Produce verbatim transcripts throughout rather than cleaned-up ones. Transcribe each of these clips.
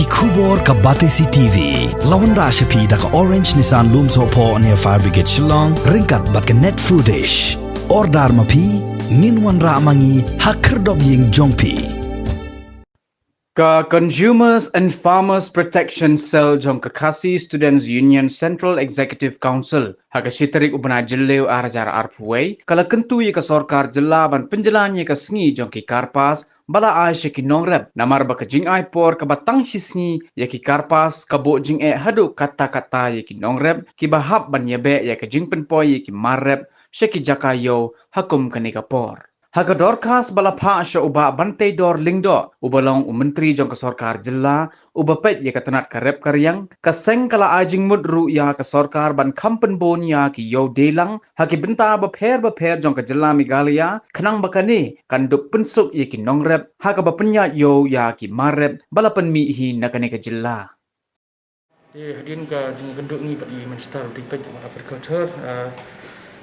Khubor ka Batesi T V la wanrah sha phi da ka Orange Nissan Lumsohphoh near Fire Brigade Shillong, ryngkat bad ka Net Foodish. Order ma phi, ngin wanrah ma ngi ha khyrdop ïing jong phi. Ka Consumers and Farmers Protection Cell jong ka Khasi Students Union Central Executive Council, ha ka shi tarik u bnai Jylliew ar hajar arphew wei, ka la kyntu ïa ka sorkar jylla ban pynjlan ïa ka sngi jong ki carpas ba la ai sha ki nongrep, namar ba ka jingai por kaba tang shi sngi ïa ki carpas ka buh jingeh haduh katta katta ïa ki nongrep kiba hap ban ïabeh ïa ka jingpynpoi ïa ki mar rep sha ki jaka ïew ha kum kane ka por. Ha ka dorkhas ba la phah sha u Bah Banteidor Lyngdoh, uba long u Myntri jong ka sorkar jylla, uba peit ïa ka tnat ka rep ka riang, ka seng ka la ai jingmut ruh ïa ka sorkar ban kham pynbun ïa ki ïew dei lang ha ki bynta bapher bapher jong ka jylla Meghalaya, khnang ba kane kan dup pynsuk ïa ki nongrep ha kaba pynïaid ïew ïa ki mar rep ba la pynmih hi na kane ka jylla. Te hadien ka jingïakynduh ngi bad i Minister ba dei peit jong Agriculture, ah,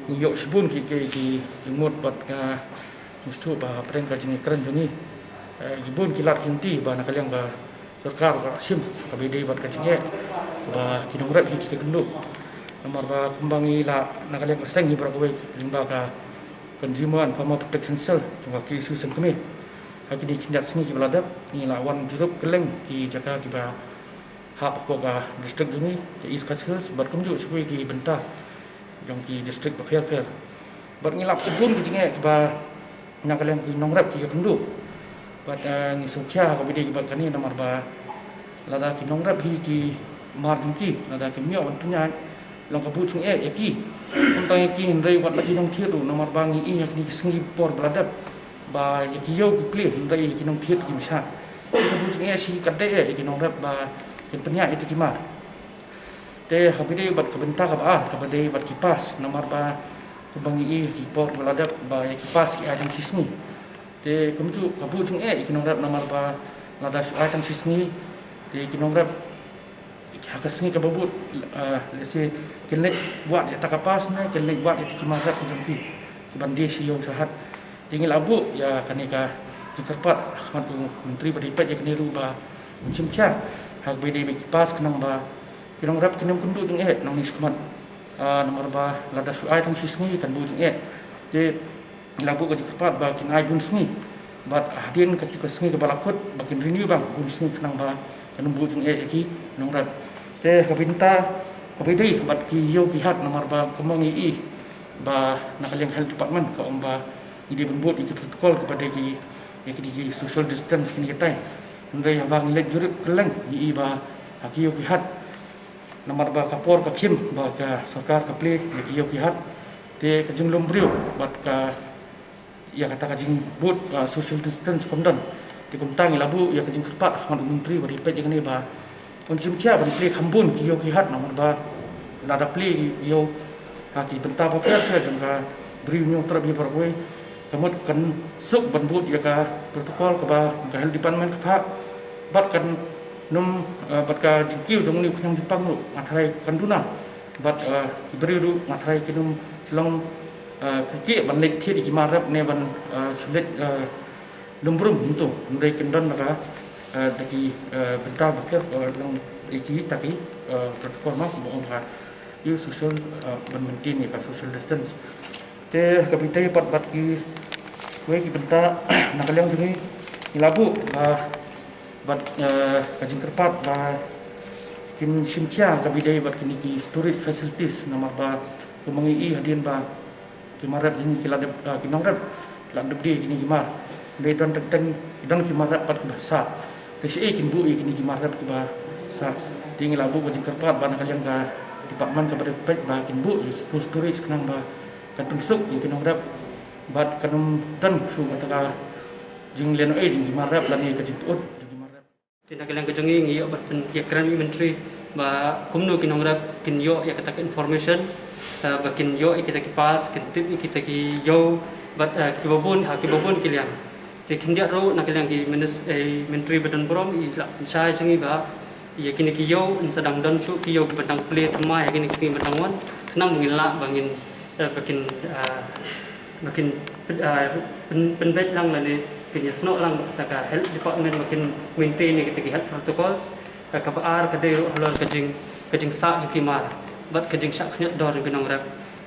ngi ïoh shibun ki, ki, ki jingmut bad nga ngeit ba hapdeng ka jingïakren jong ngi, eh, ki bun ki lad ki lynti ba na ka liang ka sorkar ka shim kaba ïadei bad ka jingeh ba ki nongrep hi ki kynduh. Namar ba kumba ngi la na ka liang ka seng hi baroh kawei lyngba ka Consumer and Farmer Protection Cell jong ka K S U Sengkmie, ha kine ki khyndiat sngi kiba la dep ngi la wan jurip kylleng ki jaka kiba hap hapoh ka district jong ngi, ka East Khasi Hills, bad kumjuh shibun ki bynta jong ki district bapher bapher. Bad ngi lap shibun ki jingeh kiba na ka liang ki nongrep ki ïakynduh. Bad, eh, ngi sngewkhia ha kaba ïadei bad kane namar ba lada ki nongrep hi ki mar jong ki, lada kim ïoh ban pynïaid, long ka buh jingeh ïa ki. Ym tang ïa ki hynrei wat la ki nongthied ruh, namar ba ngi i ïa kine ki sngi por ba la dep ba ïa ki ïew ki plie, hynrei ïa ki nongthied kim shah. Ka buh jingeh shi katdei ïa ki nongrep ba kin pynïaid ïa ki mar. Te ha kaba ïadei bad ka bynta kaba ar, kaba ïadei bad ki pass, namar ba kumba ngi i ki por ba la dep ba ïa ki pass ki ai tang shi sngi. Te kumjuh ka buh jingeh ïa ki nongrep namar ba lada shu ai tang shi sngi, te ki nongrep ha ka sngi kaba bud, eh, lehse kin leit wad ïa kata ka pass ne kin leit wad ïa ki mar rep jong ki, kiban die sha ïew sha hat. Te ngi la buh ïa kane ka jingkyrpad ha khmat u Myntri ba dei peit ïa kane ruh ba un shimkhia ha kaba ïadei bad ki pass khnang ba ki nongrep kin ym kynduh jingeh nangne shakhmat. Ah, namar ba lada shu ai tang shi sngi kan buh jingeh. Te ngi la buh ka jingkyrpad ba kin ai bun sngi. Bad hadien kata ka sngi kaba la kut ba kin renew bang bun sngi khnang ba kan ym buh jingeh ïa ki nongrep. Te ka bynta kaba ïadei bad ki ïew ki hat namar ba kumba ngi i ba na ka liang health department ka ong ba ngi dei ban bud ïa ki protocol kaba dei ki, ïa ki, ki social distance kine kitai. Hynrei haba ngi leit jurip kylleng ngi i ba ha ki ïew ki hat namar ba ka por ka khim ba ka sorkar ka plie ïa ki ïew ki hat. Te ka jinglum briew bad ka ïa kata ka jingbud, ah, social distance kam don. Te kumta ngi la buh ïa ka jingkyrpad ha u Myntri ba dei peit ïa kane ba un shimkhia ban plie kham bun ki ïew ki hat namar ba lada plie ki ïew ha ki bynta bapher bapher jong ka briew ñiewtrep hi baroh kawei, ka mut kan suk ban bud ïa ka protocol kaba ka health department ka phah. Bad kan nym, eh, bad ka jingkiew jong une u khñiang jingpang ruh nga tharai kan duna. Bad, eh, ki briew ruh nga tharai kin nym long, eh, kyrkieh ban leit thied ïa ki mar rep ne ban, eh, shu leit, eh, lum brum kumto. Hynrei kin don da ka, eh, da ki, eh, bynta bapher, eh, long ïa kita ki, eh, protocol ma kumba ong ka ïa u social, eh, ban maintain ïa ka social distance. Te kaba ïadei pat bad kiwei ki bynta na ka liang jong ngi, ngi la buh, ah, bad, eh, ka jingkyrpad ba kin shimkhia kaba ïadei bad kine ki storage facilities namar ba kumba ngi i hadien ba ki mar rep jong ngi ki la dep, ah, ki nongrep ki la dep die kine ki mar. Hynrei don teng teng don ki mar rep pat kiba sah. Te shaei kin buh ïa kine ki mar rep kiba sah? Te ngi la buh ka jingkyrpad ba na ka liang ka department kaba dei peit ba kin buh ïa ki cold storage khnang ba kan pynsuk ïa ki nongrep bad kan ym don shuh kata ka jinglehnohei jong ki mar rep lane ka jingpyut jong ki mar rep. Te na ka liang ka jong ngi ngi ïoh ban pynïakren ïa u Myntri ba kumno ki nongrep kin ïoh ïa kata ka information, eh, ba kin ïoh ïa kita ki pass, kin tip ïa kita ki ïew bad, eh, kiba bun, ha kiba bun ki liang. Te khyndiat ruh na ka liang ki minis-, eh, Myntri ba don burom i la pynshai sha ngi ba ïa kine ki ïew yn sa dang don shuh ki ïew kiba dang plie thymmai ha kine ki sngi ba dang wan, khnang ba ngin lah ba ngin, eh, ba kin, eh, ba kin, eh, pyn-, pynbeit lang lane kin ïasnoh lang bad kata ka health department ba kin maintain ïa kita ki health protocols. Kaba ar ka dei ruh halor ka jing, ka jingsah jong ki mar bad ka jingshah khniot dor jong ki nongrep.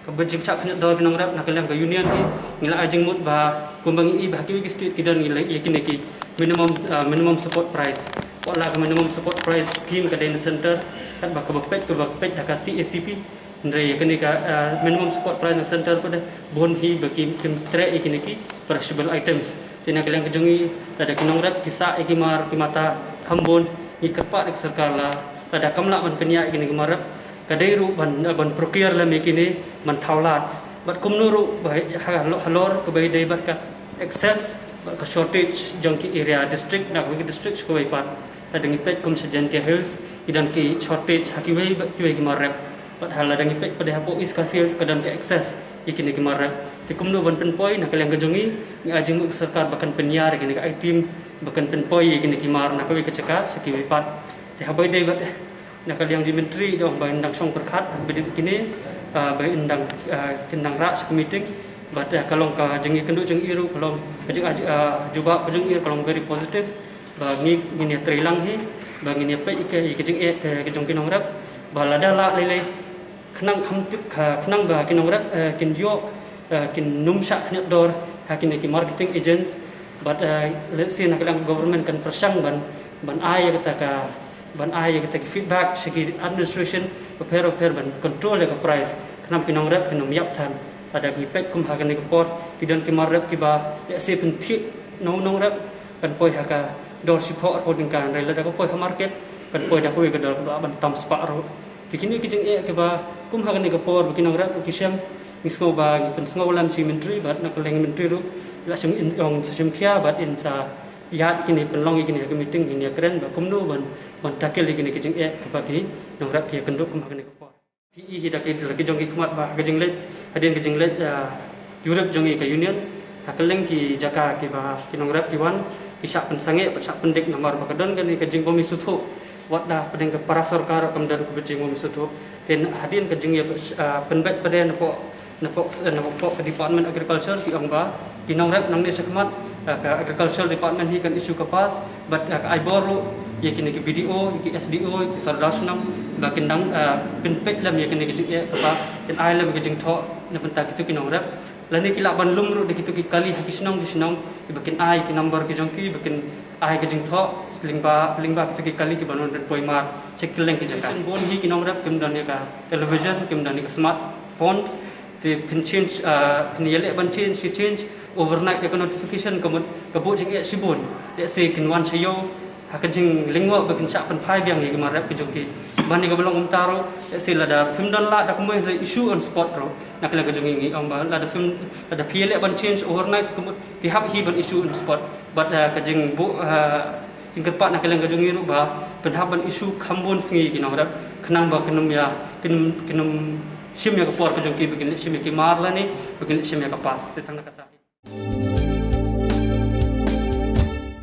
Kaba jingshah khniot dor ki nongrep na ka liang ka union hi, ngi la ai jingmut ba kumba ngi i ba ha kiwei ki state ki don ngi la ïa kine ki minimum, ah, minimum support price. Wat la ka minimum support price scheme ka dei na center, katba kaba peit, kaba peit da ka C A C P. Hynrei ïa kane ka, ah, minimum support price na center pat de bun hi ba ki, kim treh ïa kine ki perishable items. Te na ka liang ka jong ngi, lada ki nongrep ki sah ïa ki mar, ki mata kham bun, ngi kyrpad ïa ka sorkar la, lada kam lah ban pynïaid ïa kine ki mar rep, ka dei ruh ban, ban procure lem ïa kine, ban thaw lad. Bad kumno ruh ba ha, ha, halor kaba ïadei bad ka excess bad ka shortage jong ki area district, na kawei ka district sha kawei pat. Lada ngi peit kum sha Jaintia Hills, ki don ki shortage ha kiwei bad kiwei ki mar rep. Bad ha lada ngi peit pat de hapoh East Khasi Hills ka don ka excess ïa kine ki mar rep. Te kumno ban pynpoi, na ka liang ka jong ngi, ngi ai jingmut ïa ka sorkar ba kan pynïar ïa kine ki item, ba kan pynpoi ïa kine ki mar na kawei ka jaka sha kiwei pat. Te haba ïadei bad, na ka liang jong i myntri i ong ba in dang shong pyrkhat ba dei kine, ah, ba in dang, ah, kin dang rah sha ka meeting. Bad, ah, ka long ka jingïakynduh jong i ruh ka long ka jing, ah, jubab ka jong i ruh ka long very positive. Ba ngi, ngin ïa trei lang hi, ba ngin ïa peit ïa ka, ïa ka jingeh ka, ka jong ki nongrep. Ba lada lah lei lei, khnang kham tip ka, khnang ba ki nongrep, eh, kin ïoh, eh, kin nym shah khniot dor ha kine ki marketing agents. Bad, eh, let's say na ka liang government kan pyrshang ban, ban ai ïa kata ka, ban ai ïa kata ka feedback sha ki administration bapher bapher ban control ïa ka price. Khnang ki nongrep kin nym ïap than. Lada ngi peit kum ha kane ka por, ki don ki mar rep kiba, let's say, pynthied na u nongrep, kan poi ha ka dor shiphew arphew tyngka, hynrei lada ka poi ha market, kan poi da kawei ka dor kaba lah ban tam spah ruh. Te kine ki jingeh kiba kum ha kane ka por ba ki nongrep ki shem, ngi sngew ba ngi pynsngew lem sha i myntri bad na ka liang i myntri ruh la shem, in ong sa shem khia bad in sa ïaid kine, pynlong ïa kine ha ka meeting, ngin ïakren ba kumno ban, ban tackle ïa kine ki jingeh kiba ki nongrep ki ïakynduh kum ha kane ka por. Phi i hi da ki, da ki jong ki khmat ba ha ka jingleit, hadien ka jingleit, ah, jurip jong ngi ka union, ha kylleng ki jaka kiba ki nongrep ki wan, ki shah pynsangeh bad shah pyndik namar ba ka don kane ka jingbym ïasngewthuh. Wat la hapdeng ka para sorkar ruh kam don kaba jingbym ïasngewthuh. Te hadien ka jingïa, ah, pynbeit pat de napoh, napoh, napoh ka Department Agriculture, ki ong ba ki nongrep nangne shakhmat, ah, ka Agricultural Department hi kan issue ka pass, bad, ah, ka ai bor ruh ïa kine ki B D O, ïa ki S D O, ïa ki sordar shnong, ba kin dang, ah, pynpeit lem ïa kine ki jingeh, kaba kin ai lem ka jingthoh na bynta kito ki nongrep. Lane ki lah ban lum ruh da kito ki kali ha ki shnong ki shnong, ba kin ai ki number ki jong ki, ba kin ai ka jingthoh lyngba, lyngba kito ki kali kiban wan pynpoi mar sha kylleng ki jaka. Bun hi ki nongrep kim don ïa ka television, kim don ïa ka smartphones, te phin change, ah, phin ïaleh ban change, shi change overnight ïa ka notification, ka mut ka buh jingeh shibun. Let's say kin wan sha ïew, ha ka jinglyngngoh ba kin shah pynphai biang ïa ki mar rep ki jong ki. Ban ïa kaba long kumta ruh, let's say lada phim don lad da kumwei, hynrei issue on spot ruh. Na ka liang ka jong ngi, ngi ong ba lada phim, lada phi ïaleh ban change overnight, ka mut phi hap hi ban issue on spot. Bad, ah, ka jingbuh, ah, jingkyrpad na ka liang ka jong ngi ruh ba phin hap ban issue kham bun sngi ïa ki nongrep, khnang ba kin nym ïa, kin nym, kin nym shim ïa ka por ka jong ki ba kin leit shim ïa ki mar lane ba kin leit shim ïa ka pass. Te tang na kata.